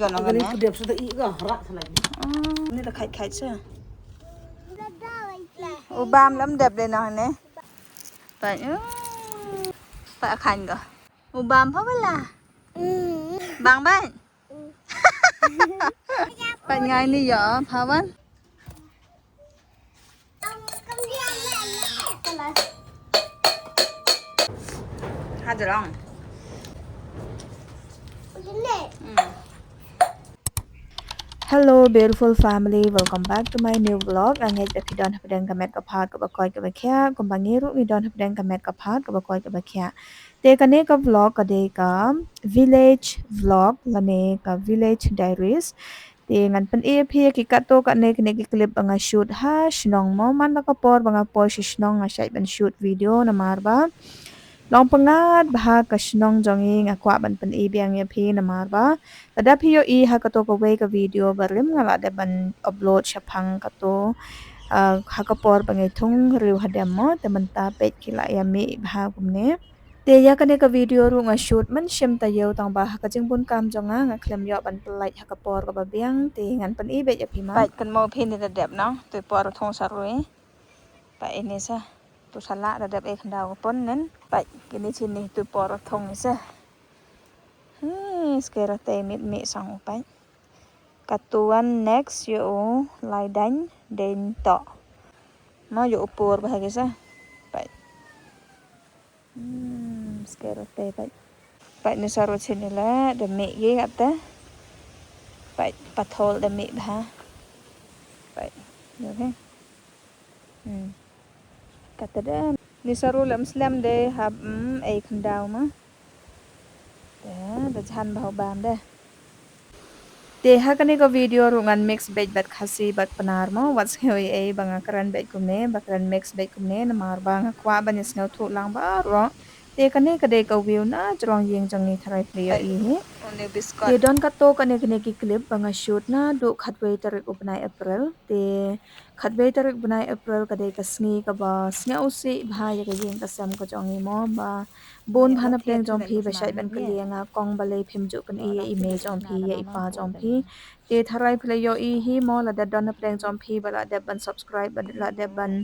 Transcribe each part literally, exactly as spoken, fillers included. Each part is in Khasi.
Ka nong kane ka dep sa ta i ka rak sa lai. Ni ta khait khait sa. U bam lam dep de nong ne. Pait. Pait khan ko. U bam pha bala. Bang bai. Pait ngai ni yo pha wan. Ha jrong. Hello beautiful family, welcome back to my new vlog. Nga ngeit ba phi don hapdeng ka met ka phad kaba koit kaba khiah, kumba ngi ruh ngi don hapdeng ka met ka phad kaba koit kaba khiah. Te kane ka vlog ka dei ka village vlog lane ka village diaries. Te ngan pyni ïa phi ki katto katne kine ki clip ba nga shoot ha shnong mo, man la ka por ba nga poi sha shnong nga shait ban shoot video namar ba long pyngngad bha ka shnong jong ngi, nga kwah ban pyni biang ïa phi namar ba lada phi ïohi ha kato kawei ka video barim nga la dep ban upload shaphang kato, ah, ha ka por ba ngi thung riew hadem mo, te mynta peit ki la ïa mih bha kumne. Te ïa kane ka video ruh nga shoot man shim taïew tang ba ha ka jingbun kam jong nga nga khlem ïoh ban pynlait ha ka por kaba biang, te ngan pyni beit ïa phi ma. Peit kan mo phi ni da dep nang, te por thong sarui. Peit ini sa. Tu sala da dep e khndaw ka pon nen. Peit kini sini tu por thong ni sa. Hmm, skera te mit mi sang u peit. Katuan next ïa u lai dain den to. Ma ïa u por ba ha ki sa. Peit. Hmm, skera te peit. Peit ni saru sini le da mi gi kata. Peit pathol da mi bha. Peit. Ïa ke. Hmm. Kata de ni saru lem slem de hap, mm, ei khndaw ma. Te da jan bha u bam de. Te ha kane ka video ruh ngan mix beit bad Khasi bad Pnar mo, wat sngew ei ei ba nga kren beit kumne, ba kren mix beit kumne namar ba nga kwah ban ïa sngewthuh lang baroh. Te kane ka dei ka view na jrong ïing jong ngi tharai phi la ïohi hi. Te don katto katne kine ki clip ba nga shoot naduh khatwei tarik u bnai April. Te khatwei tarik bnai April ka dei ka sngi kaba sngewsih bha ïa ka ïing ka sem ka jong ngi mo, ba bun bha na pdeng jong phi ba shait ban kylli ïa nga kong balei phim ju pyni ïa i mei jong phi ïa i pa jong phi. Te tharai phi la ïohi hi mo, lada don na pdeng jong phi ba la dep ban subscribe, ba la dep ban,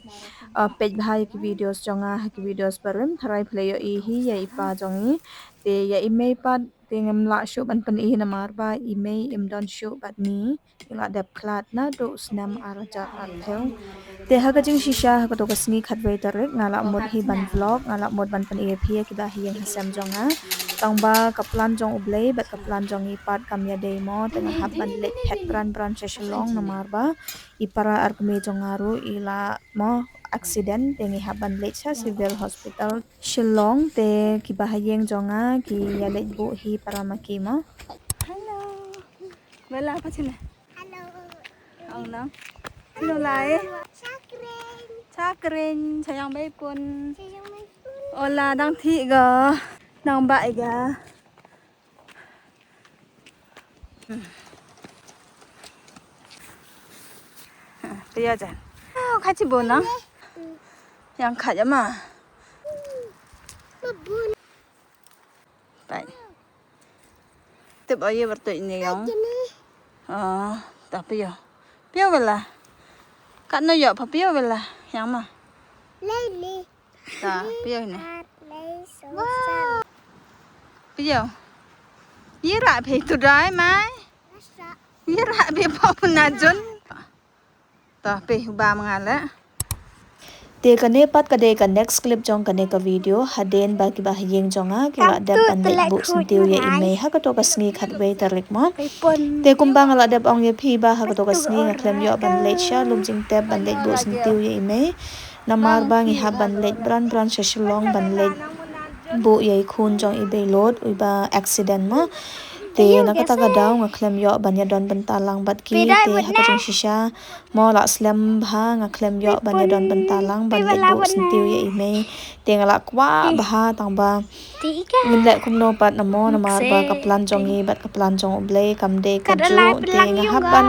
uh, peit bha ïa ki videos jong nga ha ki videos barim, tharai phi la ïohi hi ïa i pa jong ngi. Te ïa i mei pat te ngam lah shuh ban pyni namar ba i mei im don shuh bad ngi. Ngi la dep khlad naduh snem ar hajar arphew. Te ha ka jingshisha ha kato ka sngi khatwei tarik nga la mut hi ban vlog, nga la mut ban pyni ïa phi ïa ki bahaïing hasem jong nga. Tang ba ka plan jong U Blei bad ka plan jong ngi pat kam ïa dei mo, te nga hap ban leit phet bran bran sha Shillong namar ba i para ar kmie jong nga ruh i la mo accident, te ngi hap ban leit sha Civil Hospital Shillong. Te ki bahaïing jong nga ki ïa leit buh hi para ma ki mo. Hello. Bella, apa sini? Hello. Hello. Hello, lai. Chakring. Chakring, sayang baipun. Sayang baipun. Ola, dang thi ga. Dang ba ga. Hmm. Hmm, pia jan. Oh, khachi bona. Hmm. Yang khaja ma. Hmm. Babun. Pai. Tip ayo bertuit ni yong. Ah, tapi yo. Pia wala. Kat no yo pa pia wala. Yang ma. Lele. Ta pia ni. Wow. Pia. Ira phi tu dai mai. Ira phi pa pun najun. Ta phi ba mangala. Te kane pat ka dei ka next clip jong kane ka video, hadien ba ki bahaïing jong nga ki la dep ban leit buh syntiew ïa i mei ha kato ka sngi khatwei tarik mo. Te kumba nga la dep ong ïa phi ba ha kato ka sngi nga khlem ïoh ban leit sha lum jingtep ban leit buh syntiew ïa i mei. Namar ba ngi hap ban leit bran bran sha Shillong ban leit buh ïa i khun jong i Beilot, u ba accident mo. Te na kata ka daw nga khlem ïoh ban ïa don bynta lang bad ki, te ha ka jingshisha mo la slem bha nga khlem ïoh ban ïa don bynta lang ban leit buh syntiew ïa i mei. Te nga la kwah bha tang ba ngin leh kumno pat na mo namar ba ka plan jong ngi bad ka plan jong U Blei kam dei ka juh, te nga hap ban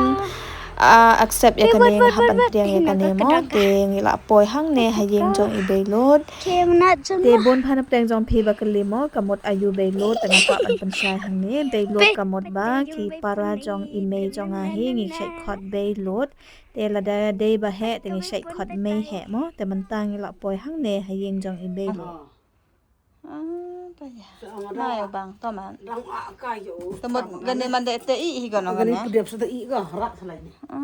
Ah, accept ïa kane, nga hap ban pdiang ïa kane mo, te ngi la poi hangne ha ïing jong i Beilot. Te bun pha na pdeng jong phi ba kylli mo, ka mut aïu Beilot, te nga kwah ban pynshai hangne. Beilot ka mut ba ki para jong i mei jong nga hi, ngi shait khot Beilot. Te lada dei ba heh te ngi shait khot Mei heh mo, te mynta ngi la poi hangne ha ïing jong i Beilot. Ah, pa ïa. Mai bang, to man. Te mut gane man de te i hi gano gane. Pdep sa te i ga rak thalai ni. Ah.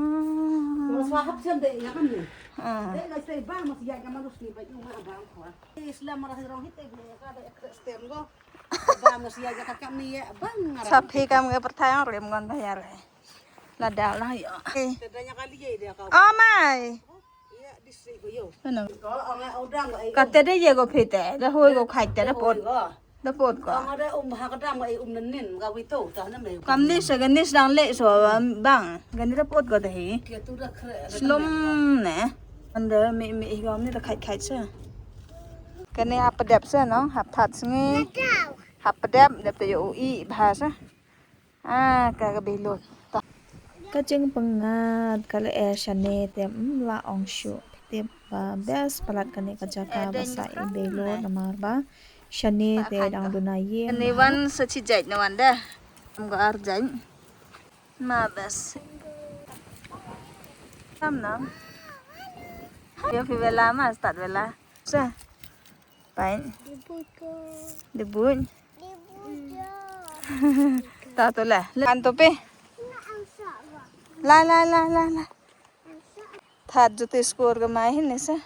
Mas wahap siam de i kan ni. Ah. De ga stay bang mas ïa ga manus ni ba yu ma bang ko. Islam marah rong hit e ga da ek stem go. Bang mas ïa ga ka kam ni ïa bang ngarang. Sa phi kam ga perthayang rem ngon ba ïa re. La dal na ïa. Eh. Te da nya kali ïa de ka. Oh mai. Ano? Ka te da ye ko phi te, da hoi ko khai te da pot. Da pot ko. Kam ni sa gani sa dang leh so bang. Gani da pot ko te hi. Slum ne. Anda mi mi hi gam ni da khai khai sa. Kani hap dep sa no, hap that sngi. Hap dep dep te yo i bha sa. Ah, ka ka Beilot. Ka jingpyngngad ka lyer shane te ym lah ong shuh. Phi tip ba best palat kane ka jaka ba sah i Beilot namar ba shane te dang duna ïing. Kane wan sa chi jait na wan da. Ym ka ar jait. Ma best. Tam nam. Yo phi vela ma start vela. Sa. Pain. Debut. Debut. Ta to la. Kan to pe. La la la la la. That juti score ka mai hin sa.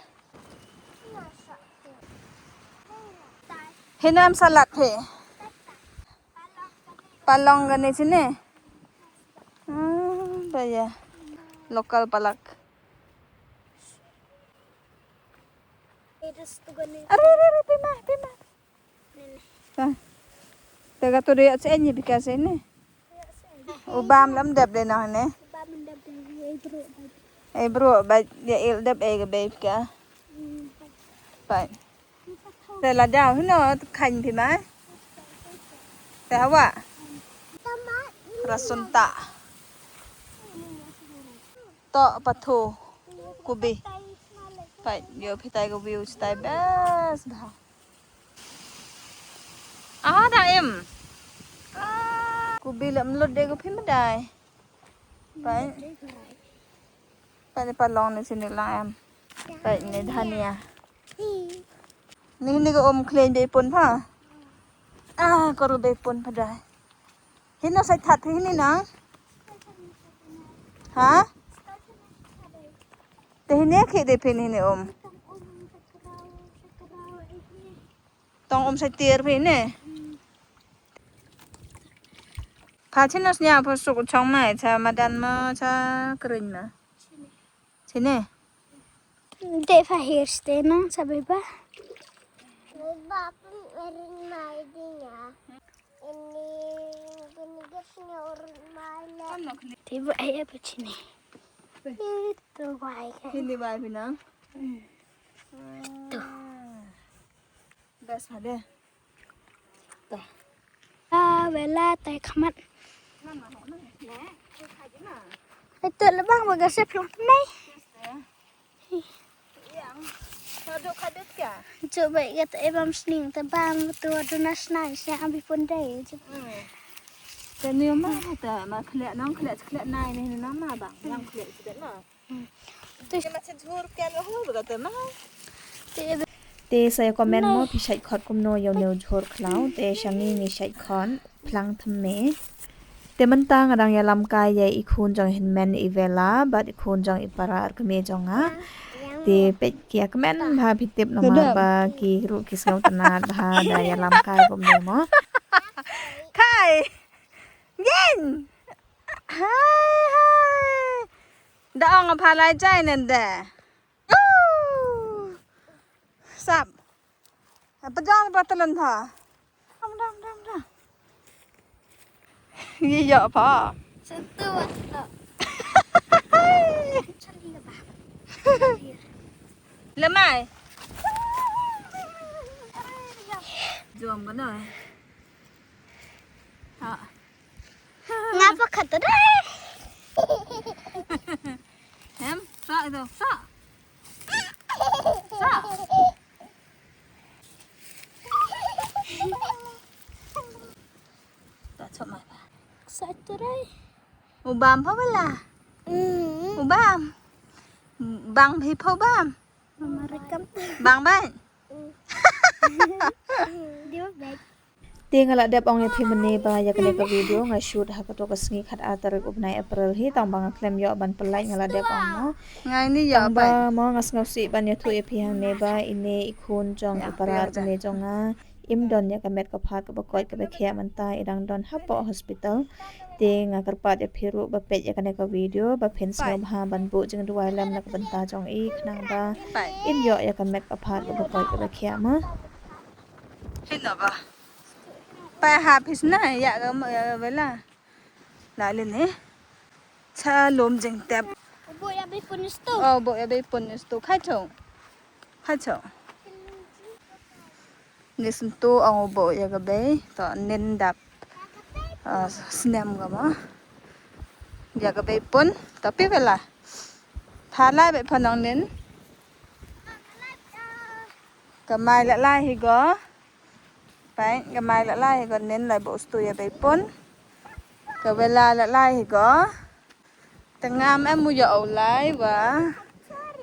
Hinam salat he. Palong gane sini. Ah, ba ïa. Local palak. Are, are, are, pima, pima. Ka. Te ka tu ria se ni bika se ni. U bam lam dep de na ne. Ei bro, ba ya il dep ei ga bei bika. Pai. Te la daw hino khain pima. Te hawa. Rasun ta. To pathu. Kubi. Pai, yo phi tai kubi u tai best ba. Ah, da em. Kubi lam lut de ko phi madai. Pai. Pai ni palong ni sini lang em. Pai ni dhania. Ni ni ko um khlei bei pun pha. Ah, ko ru bei pun pha dai. Hino sai that phi hini nang? Ha? Te hini khi de phi hini um. Tong um sai tiar phi ne. Pha chino snya pha suk chong mai cha madan ma cha kring ma. Sini. Dei pha hair stay nang sa beba. Beba pun erin mai dinga. Ini gini gini urut mai la. Tiba ayah apa sini? Itu baik kan? Ini baik pinang. Tuh. Best ada. Ah, vela tai khmat. Ito lebang baga se plong mai. Cuba ikat ebam sning te bam tu adu nas nai sia abi pun dai. Te ni ma ta ma khlek nang khlek khlek nai ni ni nama bang yang khlek sida na. Te sa ïa comment mo phi shait khot kumno ïa une u jhur khlaw, te sha ngi ngi shait khot phlang thymme. Te mynta nga dang ïalam kai ïa i khun jong i hynmen i Vela bad i khun jong i para arkmie jong nga. Te peit ki ïa kmen bha phi tip namar ba ki ruh ki sngewtynnat bha da ïalam kai kumne mo. Kai. Ngin. Hai hai. Da ong pha lai jai nen de. Sap. Apa jong ba telen pha. Dam dam dam dam. Ye yo pha. Satu waktu. Lemai. Jom kano. Ha. Ngapa kata dai? Sa. Sa. Ta chop mai ba. Sa turai. U bam pha bala. Mm. U bam. Bang phi pha bam. Mama rekam. Bang bai. Dia baik. Te nga la dep ong ïa phi mynne ba ïa kane ka video nga shoot ha kato ka sngi khat ar tarik u bnai April hi, tang ba nga khlem ïoh ban pynlait nga la dep ong mo. Ngai ni ïa tang ba mo nga sngewsih ban ïathuh ïa phi hangne ba ine i khun jong i para ne jong nga im don ïa ka met ka phad kaba koit kaba khiah mynta i dang don hapoh hospital. Te nga kyrpad ïa phi ruh ba peit ïa kane ka video ba phin sngewbha ban buh jingduwai lem na ka bynta jong i khnang ba in ïoh ïa ka met ka phad kaba koit kaba khiah ma. Phi no ba. Pai ha phi sna ïa ka ma ïa ka bela. La le ne. Cha lum jingtep. Bo ïa bei pun stu. Oh, bo ïa bei pun stu. Khai chong. Khai chong. Ni sentu ong u bo ïa ka bei to nin dap. Ah, snem ka ma. Ïa ka bei pun to pi bela. Pha lai bei pun ong nin. Ka mai la lai hi go. Pai ka mai la lai hi go nin lai bo stu ïa bei pun. Ka bela la lai hi go. Te ngam em u ïa u lai wa.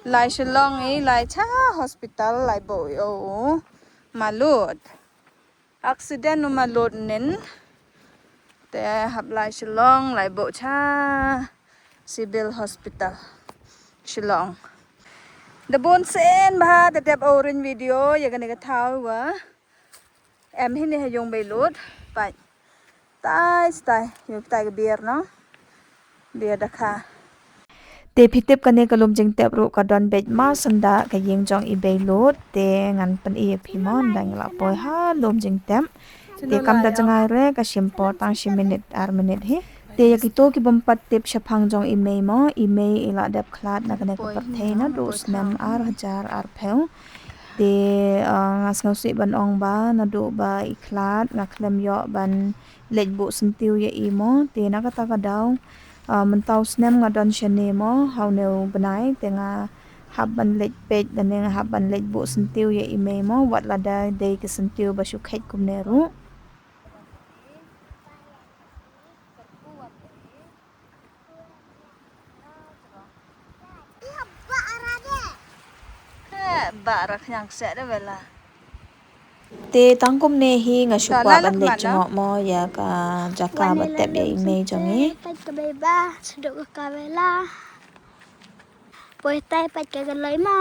Lai Shillong i lai cha hospital lai bo ïa u. Malud. Accident u malud nin. Te hap lai Shillong lai bo cha Civil Hospital Shillong. Da bun sien ba da dep o ring video ïa kane ka thaw wa. Em hi ne ha yung bei lut. Pai. Tai stai yung tai ka bier no. Bier da kha. Te phi tip kane ka lum jingtep ruh ka don beit ma sanda ka ïing jong i bei lut te ngan pyn i phi mon dang la poi ha lum jingtep. Te kam da jngai re ka shim por tang shi minit ar minit hi. Te ïa kito ki bym pat tip shaphang jong i mei mo i mei i la dep khlad na kane ka pyrthei na du snem ar hajar ar phew. Te ah, nga sngewsih ban ong ba na du ba i khlad nga khlem ïoh ban leit buh syntiew ïa i mo te na kata ka daw. Ah, mynta u snem nga don shane mo ha une u bnai te nga hap ban leit peit lane nga hap ban leit buh syntiew ïa i mei mo wat lada dei ki syntiew ba shu kheit kumne ruh. Ba ra khñiang kseh de bela. Te tang kumne hi nga shu kwah ban leit jngoh mo ïa ka jaka ba tep ïa i mei jong i. Peit ka bei ba sdok ka bela. Poi tai peit ka galoi mo.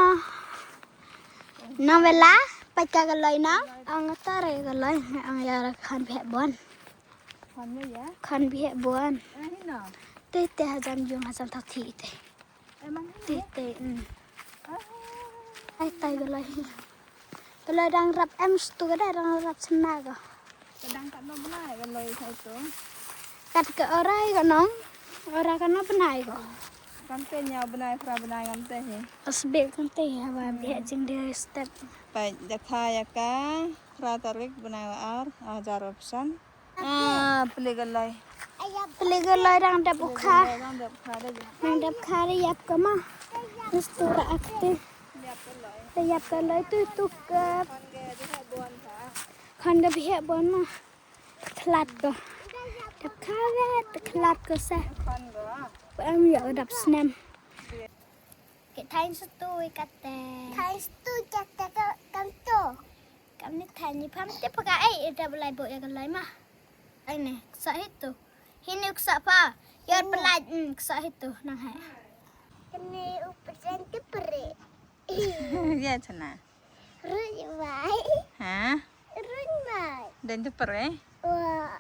Nang bela peit ka galoi nang. Ang tare galoi ang ïa ra khan beh bon. Khan beh bon. Te te hajam yung hajam thak thi te. Te te. Ai tai galoi. Galoi dang rap em stu ka dang rap sna ka. Ka dang kat no bnai galoi sai tu. Kat ka orai ka nong. Orai ka no bnai ka. Kam te nya bnai phra bnai kam te hi. Asbe kam te hi haba bia jing de step. Pai da kha ïa ka phra tarik bnai wa ar hajar option. Ah, pele galai. Pele galai dang dep u kha. Dang dep kha de ïap ka ma. Mistura akte. Te ïap galai tu tu kap. Khan ga bihek bon ma. Khlad ko. Dep kha ga te khlad ko sa. Em ïa dap snem. Ke thaiñ stu i kate. Thaiñ stu i kate kam tu. Kam ni thaiñ ni pham te paka ai ida belai bo ya galai ma. Ai ne ksa hitu. Hini ksa pa. Yar pelai ksa hitu nang hai. Ini upasan te pere. Ya chana. Rut mai. Ha? Rut mai. Dan te pere. Wah.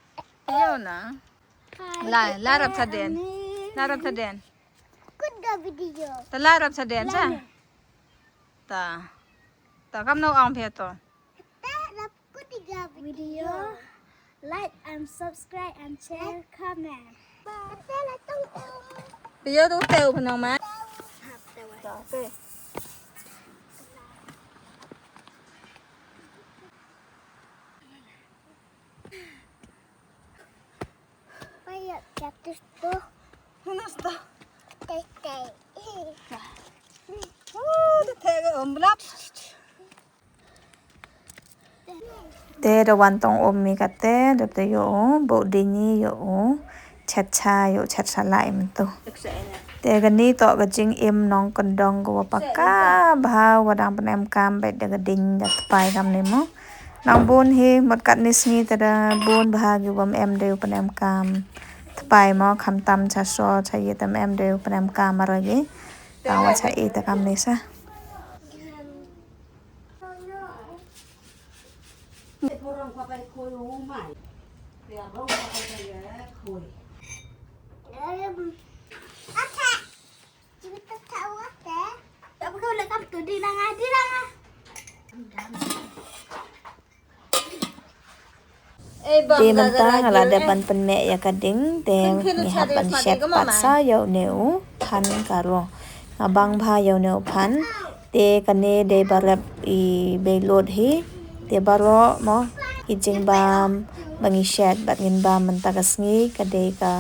Yo na. La la rap saden. La rap saden. Kut ga video. Ta la rap saden sa. Ta. Ta kam no ang phe to. Ta rap kut ga video. Like and subscribe and share, comment. Bye. Video tu teu phnong ma. Ta te. Paya cactus tu. Mana sta? Tei tei. Te da wan tong um mi kate, da te yo u, bo dini yo u, chet cha yo, chet cha lai mentu. Te kani to ka jingim nongkyndong ko wa paka bha wa dang pynemkam bad da ka ding da tpai kam ni mo. Nang bun hi mut katni sngi te da bun bha ki wa em da u pynemkam tpai mo, khamtam cha so cha ye tam em da u pynemkam ara gi. Tang wa cha i ta kam ni sa. Te mynta nga la dep ban pynmeh ïa ka ding, te ngi hap ban shet pat sa ïa une u phan karo. Nga bang bha ïa une u phan, te kane dei ba rep i bei lut hi, te baroh mo ki jingbam ba ngi shet bad ngin bam mynta ka sngi ka dei ka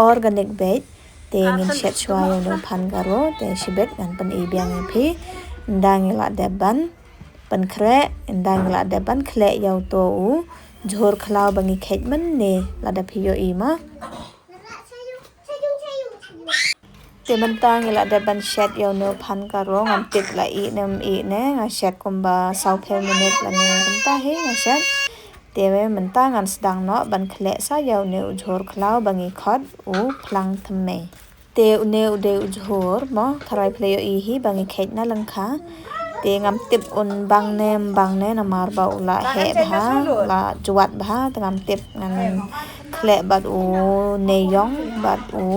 organic bait, te ngin shet shuwa ïa une u phan karo, te shibit ngan pyni biang ïa phi. Nda ngi la dep ban pynkhreh, nda ngi la dep ban khleh ïa uto u jhur khlaw ba ngi khet mynne, lada phi ïohi ma. Te mynta ngi la dep ban shet ïa une u phan karo, ngam tip la ih ne ym ih ne, nga shet kumba saw phew minit lane kumta hi nga shet. Te mynta ngan sdang noh ban khleh sa ïa une u jhur khlaw ba ngi khot u phlang thymmei. Te une u dei u jhur mo, tharai phi la ïohi hi ba ngi khet na lyngkha. Te ngam tip un bang ne ym bang ne namar ba u la heh bha, u la jwat bha, te ngam tip, ngan khleh bad u neiïong bad u,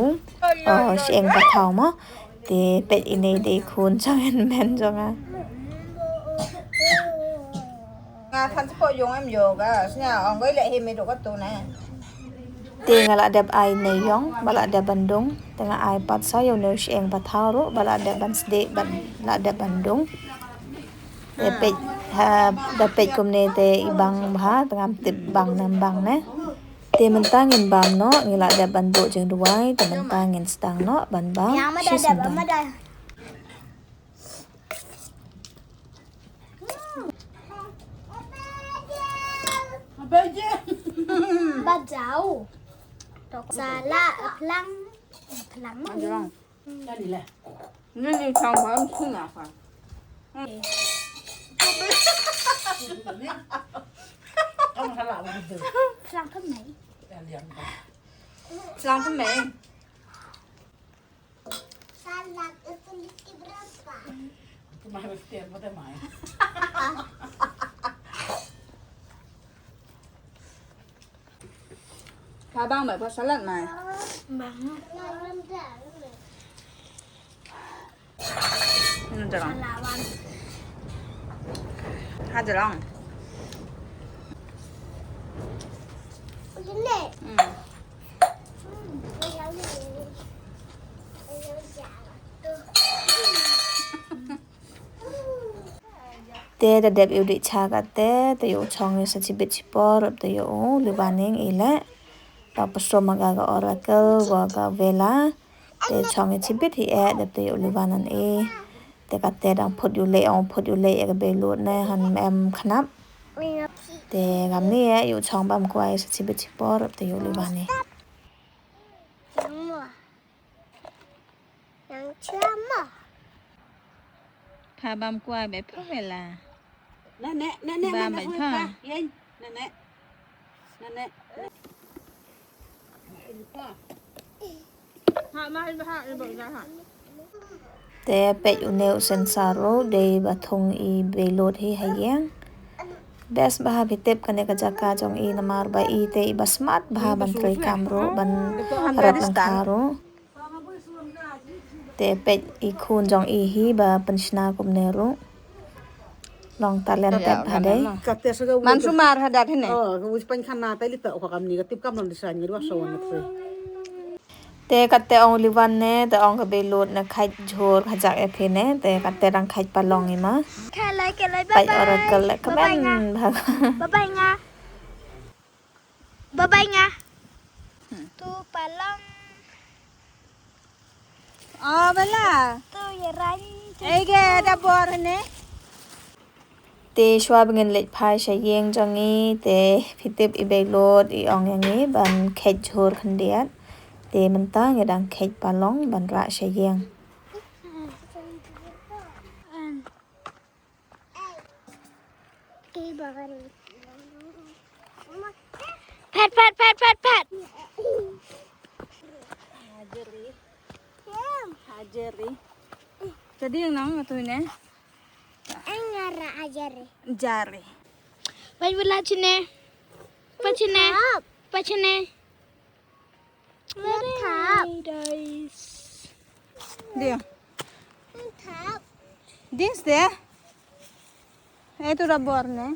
oh, shyieng pathaw mo. Te peit, ine dei khun jong hynmen jong nga. Nga than spo ïong em ïoh ka, sñia ong ko i leh hi me dok ka tu na. Te nga la dep ai neiïong ba la dep ban dung, te nga ai pat sa ïa une u shyieng pathaw ruh ba la dep ban sdieh, ba la dep ban dung. Te peit, ha, da peit kumne te i bang bha, te ngam tip bang ne ym bang ne. Te mynta ngin bam noh, ngi la dep ban buh jingduwai, te mynta ngin sdang noh ban bam shisyndon. Bajau. Salad, phlang, phlang. Ni ni chang ba msu na fa. Phlang thymmei. Phlang thymmei. Salad itu mesti berapa? Itu mah mesti apa teh mai. Pha bang mai, pha salad mai. Bang. Ini terang. Salawan. Ha terang. Ini. Hmm. Te da dep ïa u dih cha kate, te ïa u chong ïa sa chibit chipor, te ïa u liwaning i leh. Da pynshong ma ka ka Oracle wa ka Vela. Te chong ïa chibit hi eh, dep te ïa u liwanan i. Te kate dang phut ïa u leh, ong phut ïa u leh ïa ka bei lut ne, han em khnap. Te ngam ni eh, ïa u chong bam kwai sa chibit chipor, te ïa u liwan i. Nang chua mo. Pha bam kwai be pha Vela. Na ne, na ne, bam be pha. Yen, na ne. Na ne. Ha ma ha ha. Te peit une u sensor ruh dei ba thung i bei lut hi ha ïeng. Best bha phi tip kane ka jaka jong i namar ba i te i ba smart bha ban trei kam ruh ban rep lyngkha ruh. Te peit i khun jong i hi ba pynshna kumne ruh. Long talented bha dei. Man sumar hadat hine. Oh, ka wis pan khana tai li ta ko kam ni ka tip kam long design ngi ruh so wan ngi. Te kate ong liwan ne, te ong ka bei lut ne khait jhur khajak e phi ne, te kate dang khait palong i ma. Khalai khalai bye bye. Pai Oracle le ka ben bha. Bye bye nga. Bye bye nga. Tu palong. Oh, bala. Tu ya rang. Ei ge da bor ne. Te shuwa ba ngin leit phai sha ïing jong ngi te phi tip i Beilot i ong ïa ngi ban kheit jhur khyndiat. Te mynta ngi dang kheit palong ban rah sha ïing. Phet, phet, phet, phet, phet. Hajeri. Hajeri. Jadi yang nang tu ne. Engara ajari. Jari. Pai bela chine. Pachine. Pachine. Thap. Guys. Dia. Thap. This there. Eh, tu rubber ne.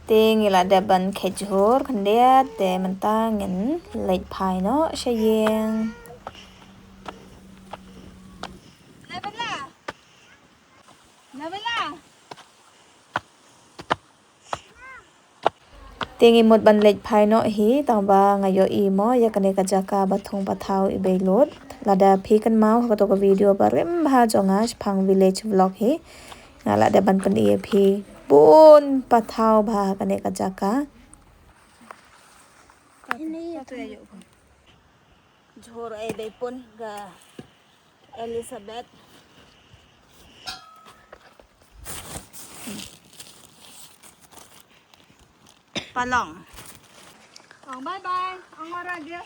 Te ngi la dep ban kheit jhur khyndiat te mynta ngin leit phai noh sha ïing. Te ngi mut ban leit phai noh hi, tang ba nga ïohi mo ïa kane ka jaka ba thung pathaw i Beilot. Lada phi kynmaw ha kato ka video ba rim bha jong nga shaphang village vlog hi, nga la dep ban pyni ïa phi bun pathaw bha ha kane ka jaka. Jhur ei bei pun ka Elizabeth. Palong. Ong bye bye. Ong ora dia.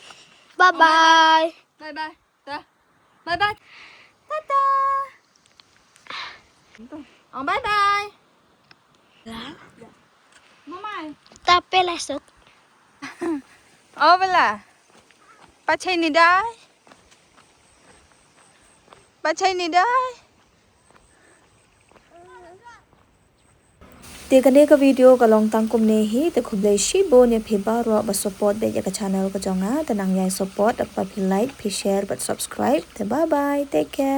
Bye bye. Bye bye. Ta. Bye bye. Tata. Ong bye bye. Mamai. Ta pela sok. Oh bela. Pachai ni dai. Pachai ni dai. Te kane ka video ka long tang kumne hi, te khublei shibun ïa phi baroh ba support bad ïa ka channel ka jong nga, te nang ïai support da kaba phi like, phi share bad subscribe. Te bye bye, take care.